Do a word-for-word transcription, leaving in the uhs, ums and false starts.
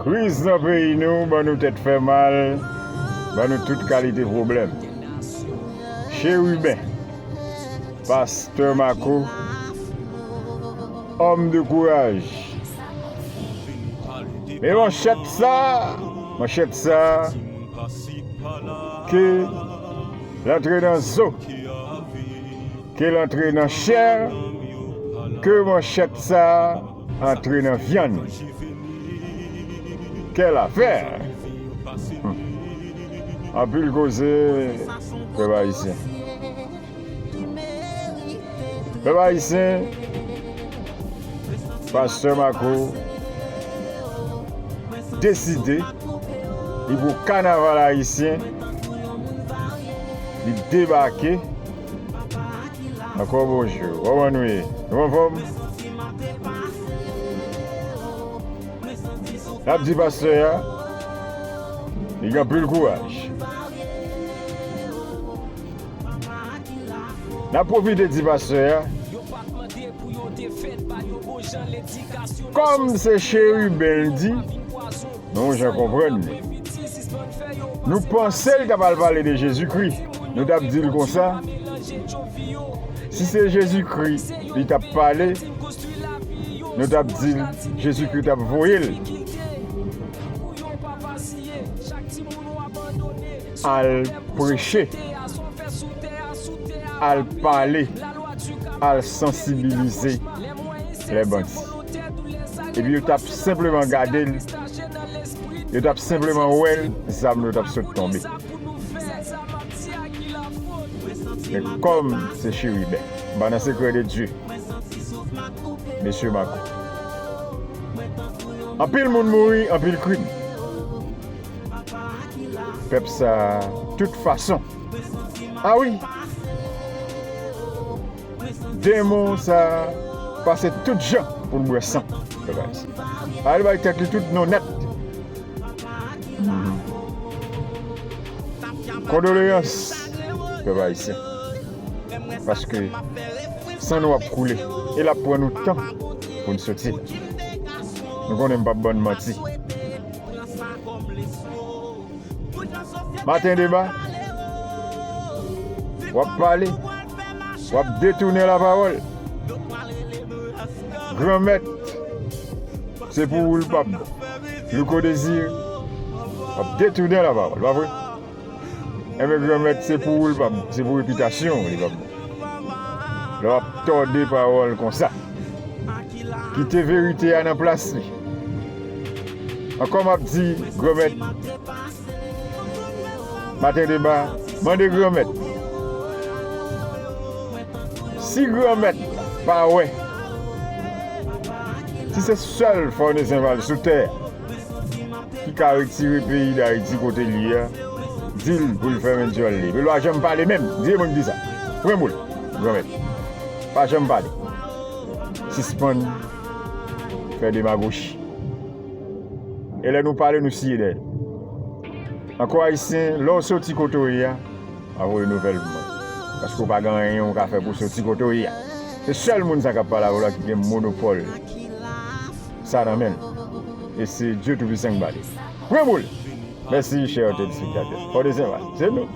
Kriz nan peyi nou ban nou tèt fè mal, ban nou tout kalite pwoblèm. Cheriben, Pastè Mako, homme de courage. Men manchèt sa, manchèt sa, ke l antre nan zo, ke l antre nan chè, ke manchèt sa antre nan vyann. Quelle affaire! Hmm. Anpil koze, pèp ayisyen. Pèp ayisyen, Pastè Mako deside li pou kanaval ayisyen, li debake. Ankò bonjou. Kòman nou ye? Nou anfòm? N ap di pastè a, li gen anpil kouraj. N ap pwofite di pastè a, kòm se Cheriben l di, nou jan konprann li. Nou panse l t ap al pale de Jezikri. Nou t ap di l konsa, si se Jezikri li t ap pale, nou t ap di l Jezikri t ap voye l al preche, al pale, al sansibilize lè bandi. Epi yo t ap senpleman gade l, yo t ap senpleman wè l, zam yo t ap sot tonbe. Men kòm se Cheriben, m pa nan sekrè de Dye, mesye Mako. Anpil moun mouri, anpil krim. Pèp sa, tout fason. A wi! Demon sa pase tout jan pou l bwè san. Pèp ayisyen. A, li bay tèt li tout non nèt. Mhm. Kondoleyans, pèp ayisyen. Paske san nou ap koule. E l ap pran nou tan pou n soti. Nou konnen m p ap ban n manti. Maten deba, w ap pale, w ap detounen lapawòl. Granmèt, se pou ou l p ap bon. Louko Dezi, w ap detounen lapawòl, pa vre? Enben, Granmèt, se pou ou l p ap bon, se pou repitasyon w li p ap bon. Lè w ap tòde pawòl konsa, kite verite a nan plas li. Ankò m ap di, Granmèt, maten deba, mande Granmèt. Si Granmèt pa wè, si se sèl Fònezenval sou tè a ki ka retire peyi Dayiti kote l ye a, di l pou l fèmen dyòl li. Epi l pa janm pale menm. Di e moun ki di sa. Pran boul, Granmèt. Pa janm pale. Sispann fè demagoji. E lè nou pale, nou siye dèyè l. Ankò Ayisyen, lè w soti kote w ye a, pa voye nouvèl pou mwen. Paske w pa gen anyen w ka fè pou w soti kote w ye a. Se sèl moun sa k ap pale avè w la ki gen monopòl sa nan men l. E se Dye Toupisan k ba li. Pran boul! Mèsi, chè telespektatè. Fònezenval, se nou.